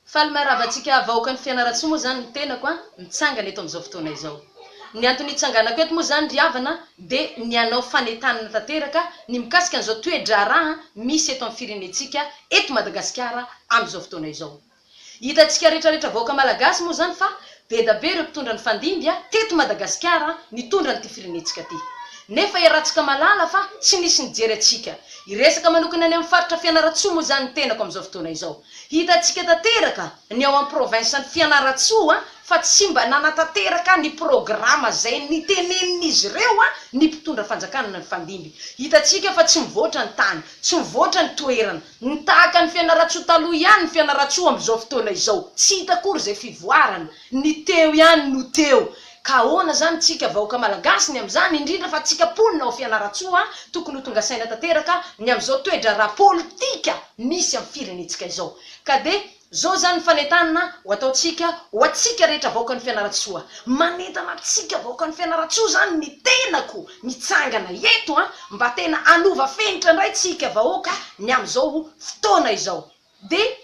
Faly miarahaba antsika vahoakan'i Fianarantsoa moa izany ny tenako an, mitsangana eto amin'izao fotoana izao. Ny antony hitsanganako eto moa izany ry havana dia ny hanao fanentanana tanteraka ny mikasika an'izao toe-draharaha misy eto amin'ny firenentsika eto Madagasikara amin'izao fotoana izao. Hitantsika rehetrarehetra vahoaka Malagasy moa izany fa bedabe ireo mpitondra nifandimby teto Madagasikara nitondra an'ity firenentsika ity. Nefa iarahantsika mahalala fa tsy nisy nijery antsika. Hiresaka manokana ny amin'ny faritra Fianarantsoa moa izany ny tenako amin'izao fotoana izao. Hitantsika tanteraka ny ao amin'ny province-n'i Fianarantsoa fa tsy mba nanatanteraka ny programa izay nitenenin'izy ireo ny mpitondra fanjakana nifandimby. Hitantsika fa tsy mivoatra ny tany, tsy mivoatra ny toerana. Ny tahaka an'i Fianarantsoa taloha ihany ny Fianarantsoa amin'izao fotoana izao. Tsy hita akory izay fivoarana. Ny teo ihany no teo. Ka ahoana izany tsika vahoaka Malagasy ny amin'izany, indrindra fa tsika mponina ao Fianarantsoa tokony ho tonga saina tanteraka ny amin'izao toe-draharaha politika misy amin'ny firenentsika izao. Ka dia izao izany ny fanentanana ho ataontsika ho antsika rehetra vahoakan'i Fianarantsoa. Manentana antsika vahoakan'i Fianarantsoa izany ny tenako mitsangana eto an, mba tena hanova fenitra indray tsika vahoaka ny amin'izao fotoana izao. Dia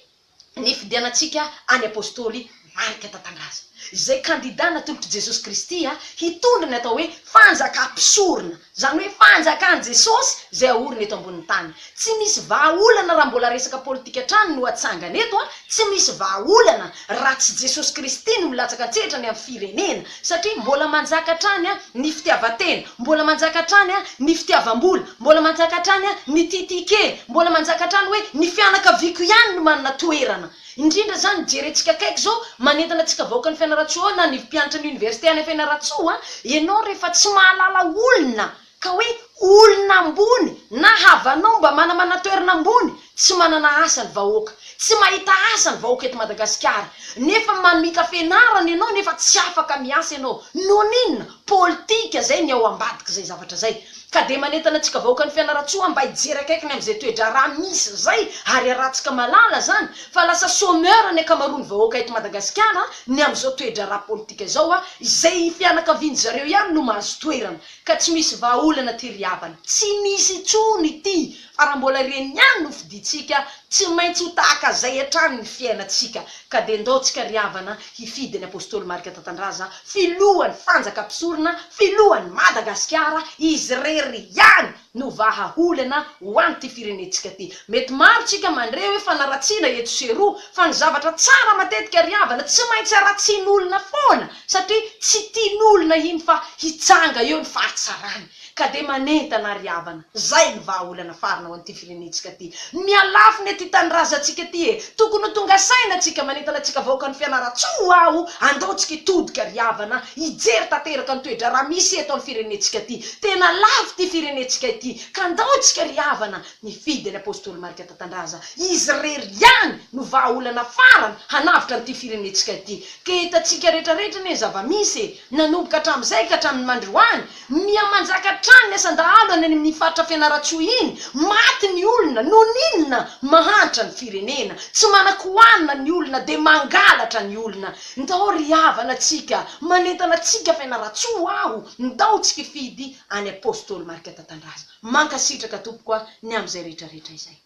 nifidianantsika an'i Apostoly Marc Tatandraza, izay kandida natolotr'i Jesosy Kristy hitondra ny atao hoe fanjakam-pisorona, izany hoe fanjakan'i Jesosy izay aorina eto ambonin'ny tany. Tsy misy vahaolana raha mbola resaka politika hatrany no atsangana eto, tsy misy vahaolana raha tsy Jesosy Kristy no milatsaka an-tsehatra ny amin'ny firenena, satria mbola manjaka hatrany ny fitiavan-tena, mbola manjaka hatrany ny fitiavam-bola, mbola manjaka hatrany ny tiatia kely, mbola manjaka hatrany hoe ny fianakaviako ihany no manana toerana. Indrindra izany jerentsika akaiky izao, manentana antsika vahoakan'i Fianarantsoa na ny mpianatra ny université any Fianarantsoa, ianao rehefa tsy mahalala olona ka hoe olona ambony na havanao mba manamana toerana ambony, tsy manana asa ny vahoaka, tsy mahita asa ny vahoaka eto Madagasikara, nefa mamita fianarana ianao nefa tsy afaka miasa ianao, noho ny inona? Politika zay ny ao ambadik'izay zavatra zay. Ka dia manentana antsika vahoakan'i Fianarantsoa mba hijery akaiky ny amin'izay toe-draharaha misy zay ary arahantsika malala zany fa lasa chômeur ny ankamaroan'ny vahoaka eto Madagasikara ny amin'izao toe-draharaha politika izao izay fianakavian-dry zareo ihany no mahazo toerana. Ka tsy misy vahaolana ty ry havana. Tsy misy intsony ity fa raha mbola ireny ihany no fidintsika, tsy maintsy ho tahaka zay hatrany ny fiainantsika. Ka dia ndao tsika ry havana hifidy an'i Apostoly Marc Tatandraza, filohan'ny fanjakam-pisorona, filohan'i Madagasikara, izy irery ihany no vahaolana ho an'ity firenentsika ty. Mety maro tsika mandre hoe fanaratsiana eto sy eroa, fa ny zavatra tsara matetika ry havana tsy maintsy aratsian'olona foana satria tsy tian'olona iny fa hitsanga eo ny fahatsarany. Ka dia manentana ry havana, zay ny vahaolana farina ho an'ity firenentsika ty. Mihalafo ny aty tanindrazantsika ty e! Tokony ho tonga saina tsika, manentana antsika vahoakan'i Fianarantsoa aho, andao tsika hitodika ry havana, hijery tanteraka ny toe-draharaha misy eto amin'ny firenentsika ty. Tena lafo ity firenentsika ity, ka andao tsika ry havana mifidy an'i Apostoly Marc Tatandraza, izy irery ihany no vahaolana farany hanavotra an'ity firenentsika ity. Ka hitantsika rehetrarehetra anie ny zava-misy e! Nanomboka hatramin'izay ka hatramin'ny mandroany, miha manjaka hatrany ny asan-dahalo any amin'ny faritra Fianarantsoa iny, maty ny olona, noho ny inona? Mahantra ny firenena, tsy manan-kohanina ny olona dia mangalatra ny olona. Ndao ry havana tsika, manentana antsika Fianarantsoa aho, ndao tsika hifidy an'i Apostoly Marc Tatandraza. Mankasitraka tompoko a, ny amin'izay rehetra rehetra izay.